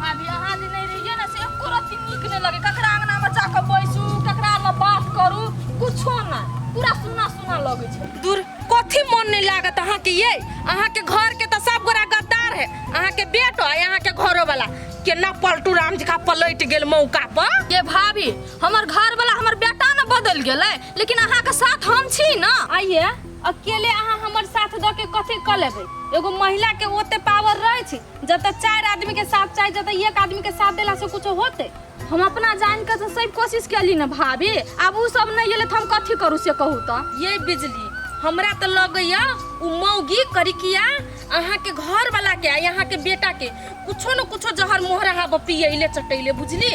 भाभी, अहाँ जे नहि रहियै ने से एको रत्ती नीक नहि लगे। ककरा अंगना में जाके बैसू, ककरा में बात करू, कुछो ना, पूरा सुना सुना लगे छै। दूर कथी मन नहीं लागत अहाँ के? ये अहाँ के घर के तो सब गोरा गद्दार है, अहाँ के बेटो आ अहाँ के घरो वाला केना पलटू राम जी का पलट गेल मौका पर। ये भाभी, हमर घर वाला हमर बेटा न बदल गेलै, लेकिन अहाँ के साथ हम छी ना। आइए अकेले अहाँ हमर साथ दऽ के कथी कऽ लेबै? एगो महिला के ओते पावर रहै छै जतऽ 4 आदमी के साथ चाही, जतऽ 1 आदमी के साथ देला से कुछो होते। हम अपना जान के तो सब कोशिश केली ना भाभी, आब उ सब नहीं गेलै त हम कथी करू से कहू त। ये बिजली, हमरा त लगैया उ मौगी करिकिया अहाँ के घर वाला के आ यहाँ के बेटा के कुछो न कुछो जहर मोहरा हाब पियैले चटैले, बुझली?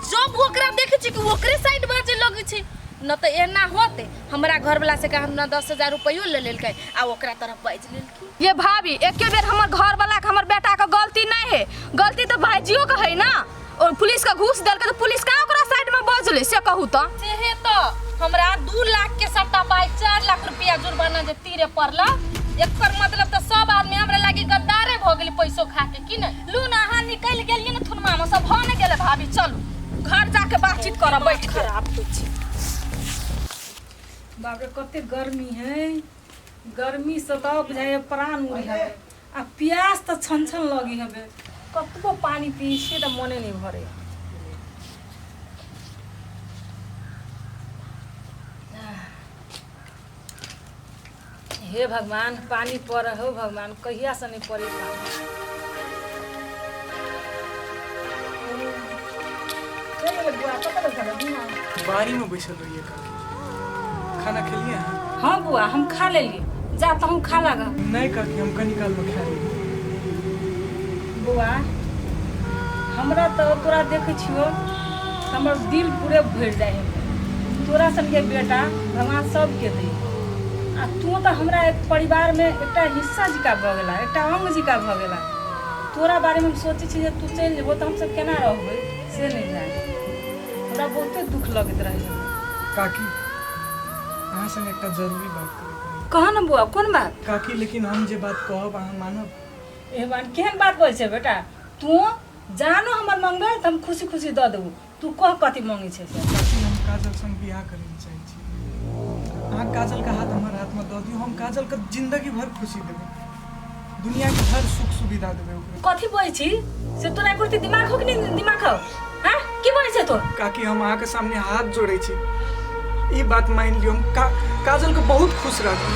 जब ओकरा देखै छी कि ओकरे साइड बाजे लगै छै न त एना होते। हमरा घर वाला से हमरा 10,000 रुपयो ले लेलकै आ ओकरा तरफ बाजि लेलकै। ये भाभी, एके बेर हमर घर वाला के हमर बेटा के गलती नहीं है, गलती तो भाईजियो के है ना। और पुलिस के घूस देलकै त पुलिस का ओकरा साइड में बजलै से कहू त। सेहे त हमरा 2 लाख के सट्टा पाइ 4 लाख रुपया जुर्माना जे तीरे पड़ला, एकर मतलब त सब आदमी हमरा लागी गद्दारे भ गेलै पैसो खा के, की नहीं? लू ना, अहाँ निकलि गेलियै ने थुनमा में, सब भ ने गेलै भाभी, चलू घर जाके बातचीत करब बैठ के। खराब होइ छै। बाप रे, कते गर्मी है, गर्मी से तऽ बुझाइए प्राण उड़ि हवे आ प्यास तऽ छन छन लगी हवे, कतबो पानी पी छियै तऽ मने नहि भरे। हे भगवान, पानी पड़े हो भगवान, कहिया से नहीं पड़े पानी। बाड़ी में बैसल रहिए काकी, खाना खेलिए अहाँ? हाँ बुआ, हम खा लेली, जा तहूँ खा लगा। नहीं काकी, हम कनी काल में खा लेली। बौआ, हमरा तऽ तोरा देखै छियो हमर दिल पूरे भरि जाइ है। तोरा सनके बेटा भगवान सबके दै, आ तू तऽ हमरा एक परिवारमे एकटा हिस्सा जिका भऽ गेला, एकटा अंग जिका भऽ गेला। तोरा बारेमे हम सोचै छी जे तू चलि जेबो तऽ हमसब केना रहबै से नहि जानि, हमरा बहुते दुख लगैत रहै। काकी, अहाँ संग एकटा जरूरी बात करैके रहै। कह ने बौआ, कोन बात? काकी, लेकिन हम जे बात कहब अहाँ मानब? एहन केहन बात बोलै छै बेटा तू? जानो हमर मंगबै तऽ हम खुशी खुशी दऽ देबो, तू कह कथी मंगै छै से। काकी, हम काजल संग बियाह करै लए चाहै छी। अहाँ काजलके हाथ हमर हाथमे दऽ दियौ, हम काजलके जिंदगी भर खुशी देबै, दुनियाके हर सुख सुविधा देबै ओकरा। कथी बोलै छी से तोरा एको रत्ती दिमाग हो कि नहि दिमाग हो? हाँ, की बोलै छै तू? काकी, हम अहाँके सामने हाथ जोड़ै छी, ई बात मानि लियौ, हम काजलके बहुत खुश राखब।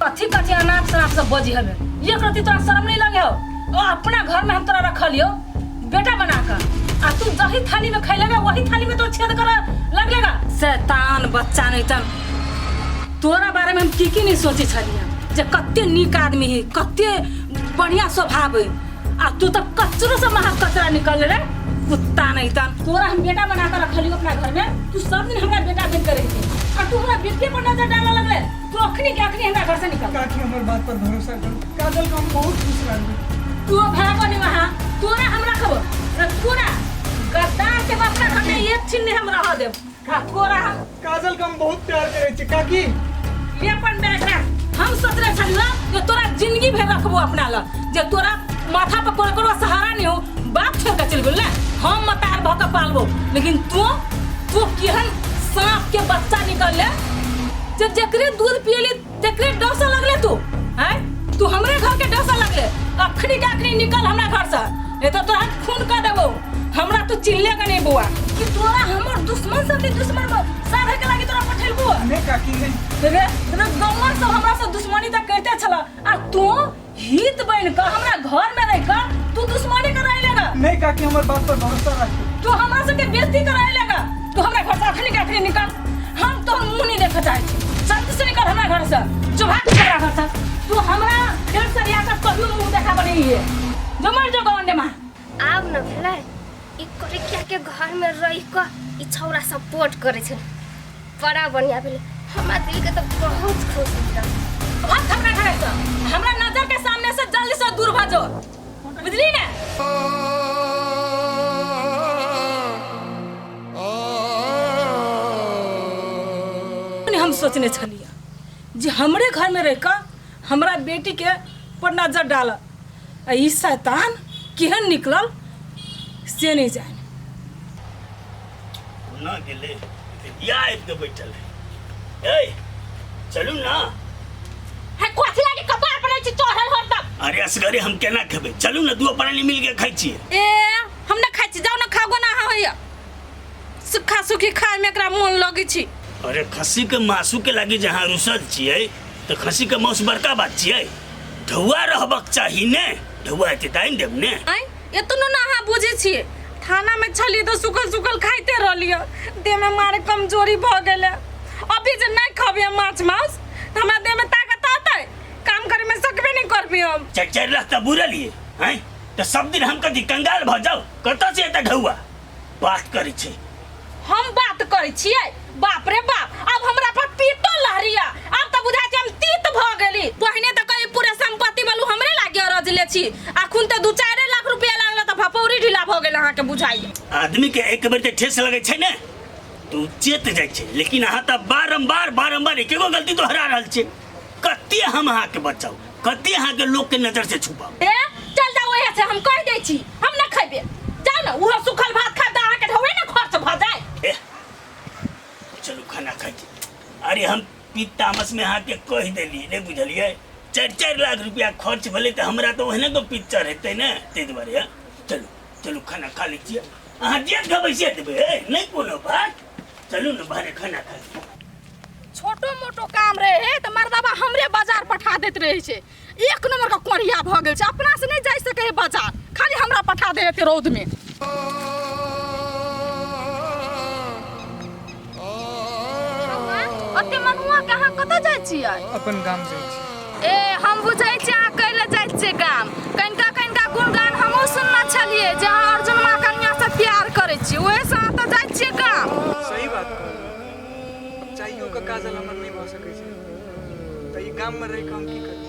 कथी कथी अनाप शनाप सब बजी हवे, एक रत्ती तोरा शर्म नहीं लगे हो? ओ अपना घर में हम तोरा रखलियो बेटा बना कर, आ तू जही थाली में खैलेगा वही थाली में तो छेद कर लगलेगा। शैतान बच्चा नहीं तन, तोरा बारे में हम की की नहीं सोचे छलिए जे कते नीक आदमी है, कते बढ़िया स्वभाव है, आ तू तो कचरो से महा कचरा निकल रे कुत्ता नहीं तन। तोरा हम बेटा बना कर रखलियो अपना घर में, तू सब दिन हमरा बेटा बन कर रही, आ तू हमरा बेटे पर नजर डाले लगले। तू अखनी के अखनी हमरा घर से निकल। काकी, हमर बात पर भरोसा करू, काजल के हम बहुत खुश राखबै। तू भागो नहीं वहाँ, तोरा हम रखबो रे, तोरा गद्दार के अपना घर में एक छिन नहीं हम रह देब। आ तोरा हम काजल के हम बहुत प्यार करै छी काकी। ले अपन बैग राख। हम सोच रहे छलियो जे तोरा जिंदगी भर रखबो अपना ल, जे तोरा माथा पर कोई कोनो सहारा नहीं हो, बाप छोड़ के चल गेल ने, हम मतार भ के पालबो, लेकिन तू तू केहन सांप के बच्चा निकल ले जे जकरे दूध पियली तकरे डसा लगले तू। हैं, तू हमरे घर के डसा लगले। अखनी के अखनी निकल हमरा घर से, नहीं तो तोरा खून कर देबो। हमरा तू चिल्ले के नहीं बुआ कि तोरा हमर दुश्मन सब भी दुश्मन साधे के लागी तोरा पठेल बुआ। नहीं काकी, नहीं। रे रे, गौवा सब हमरा से दुश्मनी त करते छला, आ तू हित बन के हमरा घर में रह के तू दुश्मनी कराए लगा। नहीं काकी, हमर बात पर भरोसा राखू। तू हमरा सबके बेइज्जती कराए लगा। तू हमरा घर से अखनी के अखनी निकल, हम तोहर मुंह नहीं देखे चाहे छी। जल्दी से निकल हमरा घर से, जो भाग हमरा घर से। तू हमरा घर से रिया के कहियो मुंह देखा नहीं है, जो मर जो गवंडे मां। आब न भेलै ई करिकिया के घर में रह के ई छौड़ा सपोर्ट करै छै, बड़ा बढ़िया भेलै, हमरा दिल के तऽ बहुत खुश भेल। भाग हमरा घर से, हमरा नजर के सामने से जल्दी से दूर भजो, बुझली ने? हम सोचने छलिए जे हमरे घर में रह के हमरा बेटी के पर नजर डाल, आ ई शैतान केहन निकलल से नहि जानि। ना गेलै या आबि कऽ बैठल है। ए चलू ना। है कथी लागी कपार पर रहै छी चढ़ल हरदम? अरे असगरे हम केना खेबै, चलू ने दुओ प्राणी मिल के खाइ छियै। ए हम ना खाइ छी, जाउ ना खागो ना अहाँ होइया। सुखा सुखी खाय में एकरा मोन लगै छी। अरे खस्सी के मासु के लागी जहाँ रुसल छियै तऽ खस्सी के मांस बड़का बात छियै, ढौआ रहबक चाही ने, ढौआ हेतै तऽ आनि देब ने। आँय एतनो ना अहाँ बुझै छियै, थाना में छलियै तऽ सुखल सुखल खाइते रहलियै, देह में मारे कमजोरी भऽ गेलै। अभी जे नहि खबियै माछ मांस तऽ हमरा देह में ताकत अतै, काम करे में सकबे नहि करबै हम। 4-4 लाख तऽ बुरलियै आँय, तऽ सब दिन हम कथी कंगाल भऽ जाउ? कतऽ से एतऽ ढौआ बात करै छै? हम बात करै छियै? बाप रे बाप, अब हमरा पर पीतो लहरिया, अब तऽ बुझाइ छै हम तीत भऽ गेली। पहिने तऽ कही पूरे संपत्ति बलू हमरे लागे अरजले छी, अखुन तऽ 2-4 लाख रुपया लागल तऽ भपौरी ढीला भऽ गेल अहाँके बुझाइया। आदमी के एक बेर तऽ ठेस लगै छै ने तऽ ओ चेत जाइ छै, लेकिन अहाँ तऽ बारम्बार बारम्बार एकेगो गलती दोहरा रहल छियै। कते हम अहाँके बचाउ, कते अहाँके लोकके नजर से छुपाउ। ए चल जाओ ओहे से, हम कहि दै छी हम ना खैबे, जाउ ने उहो सुखल भात खा तऽ अहाँके ढौए ने खर्च भऽ जाय। ए चलू खाना खाइ छी। अरे हम पीत तामस में अहाँके कहि देली, नहि बुझलियै? 4-4 लाख रुपया खर्च भेलै तऽ हमरा तऽ ओहने गो पित चढ़ेतै ने, ताहि दुआरे। हँ चलू चलू खाना खा लै छियै, अहाँ जे खेबै से देबै, हे नहि कोनो बात, चलू ने बाहरे खाना खा ली। छोटो मोटो काम रहे है तऽ मर्दबा हमरे बाजार पठा दैत रहै छै। एक नंबर के कोढ़िया भऽ गेल छै, अपना से नहि जाइ सकै है बाजार, खाली हमरा पठा दे एते रौद में। अते मनुआ के अहाँ कतऽ जाइ छियै? अपन गाम जाइ छी। ए हम बुझै छी अहाँ कै लए जाइ छियै गाम, कनिका कनिका गुणगान हमहूँ सुनने छलियै जे अहाँ अर्जुनमा कनिया से प्यार करै छी, ओहे से अहाँ तऽ जाइ छियै गाम। सही बात कहलहुँ, अब चाहियो के काजल हमर नहि भऽ सकै छै तऽ ई गाममे रहि कऽ हम की करी?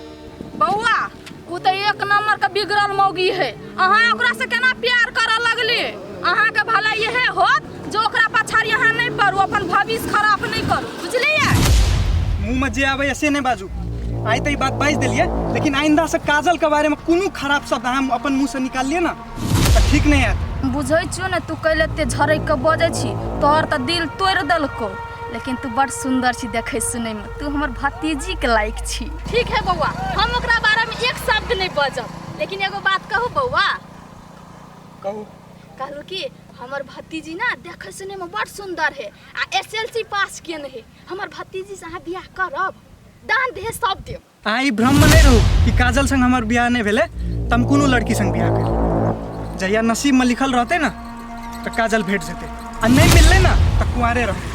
बौआ उ तऽ एक नंबर के बिगड़ल मौगी है, अहाँ ओकरा से केना प्यार करऽ लगली? अहाँके भला इहे होत जो ओकरा पछाड़ी अहाँ नहि पड़ू, अपन भविष्य खराब नहि करू, बुझलियै? मुँहमे जे आबैए से नहि बाजू। आइ तऽ ई बात बाजि देलियै, लेकिन आइंदा से काजल के बारे में कोनो खराब शब्द अहाँ अपन मुँह से निकालिए ना तऽ ठीक नहीं आयत। बुझै छियौ ने तू कैले एते झरकि कऽ बजै छी, तोहर तऽ दिल तोड़ि देलकौ, लेकिन तू बड़ सुन्दर छी देखै सुनैमे, तू हमर भतीजीके लायक छी। ठीक है बौआ, हम ओकरा बारेमे एक शब्द नहि बजब, लेकिन एगो बात कहू बौआ? कहू। कहलहुँ कि हमर भतीजी ना देखै सुनैमे बड़ सुन्दर है आ एस एल सी पास केने है, हमर भतीजीसँ अहाँ बियाह करब, दान दहेज सब देब। अहाँ ई भ्रममे नहि रहू कि काजल संग हमर बियाह नहि भेलै तऽ हम कोनो लड़की संग बियाह करी। जहिया नसीबमे लिखल रहतै ने तऽ काजल भेट जेतै, आ नहि मिललै ने तऽ कुंवारे रहबै।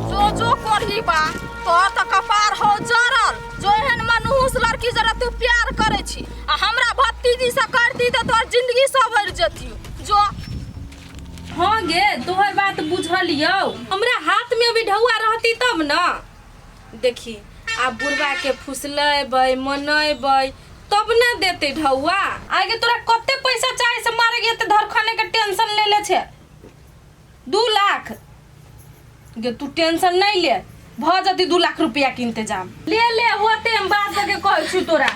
जो जो करही बा तोहर तऽ कपार हो जरल, जो एहन मनहूस लड़की जरा तू प्यार करै छी आ हमरा भतीजी से करती तऽ तोहर जिंदगी सवर जतियो। जो हाँ गे तोहर बात बुझलियौ, हमरा हाथ में अभी ढौआ रहती तब ना। देखी आब बुढ़वा के फुसलेबै मनेबै तब ने देतै ढौआ। आगे तोरा कते पैसा चाही से मारे गे, एते धरखने के टेंशन ले ले छे? 2 लाख गे, तू टेंशन नहीं ले, भ जती 2 लाख रुपया के इंतजाम ले ले, होते हम बात के कहै छी तोरा।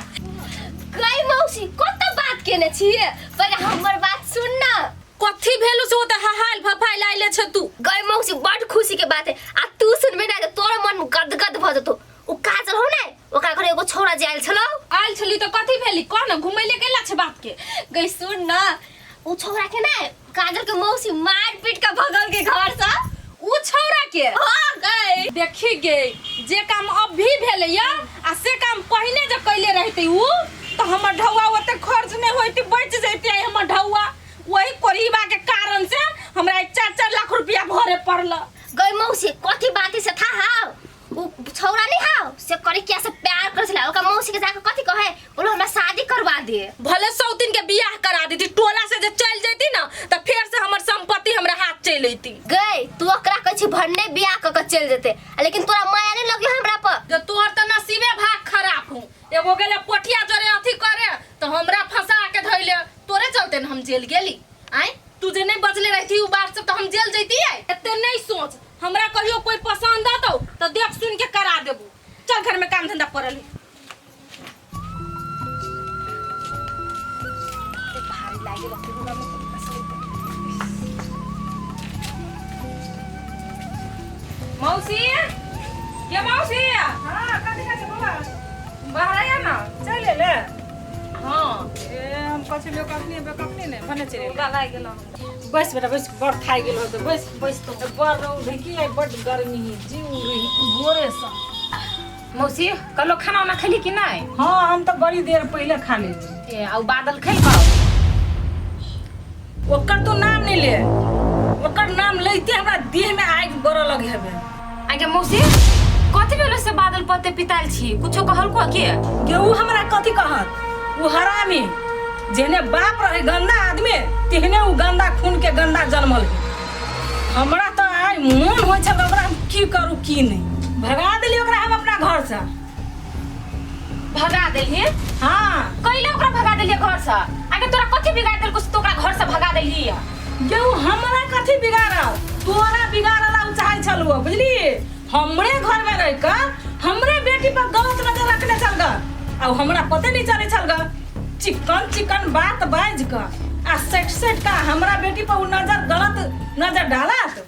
गई मौसी कत बात केने छियै, पर हमर बात सुन ना। कथी भेलु से ओ त हाहाल फफाइल आइले छे तू? गई मौसी बड खुशी के बात है, आ तू सुनबे ना त तोरा मन गदगद भ जतो। उ काजल हो ने ओकरा घरे एगो छोरा जे आयल छलो। आयल छली त कथी भेली कह ना, घुमैले गेला छे बाप के। गई सुन ना, उ छोरा के ना काजल के मौसी मार पीट के भगल के घर से। उ छौरा के? हां गई। देखी गे जे काम अभी भेलै या आ से काम पहिने जे कैले रहते उ त हमर ढौआ ओते खर्च नहीं होती, बच जैते आई हमर ढौआ। वही कोरीबा के कारण से हमरा 4-4 लाख रुपया भरे पड़ल। गई मौसी कथी बात से था हाव, उ छौरा नहीं हाव से करे किया से प्यार करे छला, ओका मौसी के जाके कथी कहे, बोलो हमरा शादी करवा दे। भले सौतीन के बियाह करा देती, टोला से जे चल जैती ना त फेर से हमर संपत्ति हमरा हाथ चल अइती। गई तू ओकरा कहै छी भन्ने बियाह क के चल जेते, लेकिन तोरा माया नहीं लगे हमरा पर। जे तोहर त नसीबे भाग खराब हो, एगो गेले पोठिया जरे अथी करे त हमरा फंसा के धइले, तोरे चलते न हम जेल गेली। आय तू जे नहीं बजले रहती उ बात से त हम जेल जैती। आय एते नहीं सोच, हमरा कहियो कोई पसंद आतो त देख सुन के करा देबू। चल घर में काम धंधा पड़ल है। भारी लागि गेल रौदा में तऽ फँसलै। मौसी, ये मौसी। हाँ, कथी कहै छै बौआ? बाहर आइए ना। चलि एलै? हाँ। ए, हम कहै छलियै कखनी एबै, कखनी नहि भने चलि एलै। रौदा लागि गेल। बैस बेटा बैस, बड़ थाकि गेल होतै, बैस। बैस तो। बड़ रौद है कि आइ, बड़ गर्मी है, जीव रही भोरेसँ। मौसी, कहलो खाना उना खैली कि नहीं? हाँ, हम तऽ बड़ी देर पहिले खा लेली। ए, आ उ बादल खेलकौ? ओकर तू नाम नहि ले, ओकर नाम लैते हमरा देह में आगि बरऽ लगे हेबे। आगे मौसी, कथी भेलो से बादल पते पिताल छी? कुछो कहलको के? गे, उ हमरा कथी कहत? उ हरामी, जेहने बाप रहे गंदा आदमी, तेहने उ गंदा खून के गंदा जनमल है। हमरा तऽ आइ मोन होइ छल ओकरा हम की करू की नहि। भगा देली ओकरा हम अपना घर से। भगा देलही? हाँ। कैले ओकरा भगा देलिए घर से? आगे तोरा कथी बिगाड़ देलको से तू ओकरा घर से भगा देलही? गे, उ हमरा कथी बिगाड़ल? तोरा बिगाड़ला उ चाहै छल उ, बुझली? हमरे घर में रह कऽ हमरे बेटी पर गलत नजर रखने छल ग, आ उ हमरा पते नहीं चले छल ग। चिकन चिकन बात बाजि कऽ आ सेट सेट का हमरा बेटी पर उ नजर, गलत नजर डालत।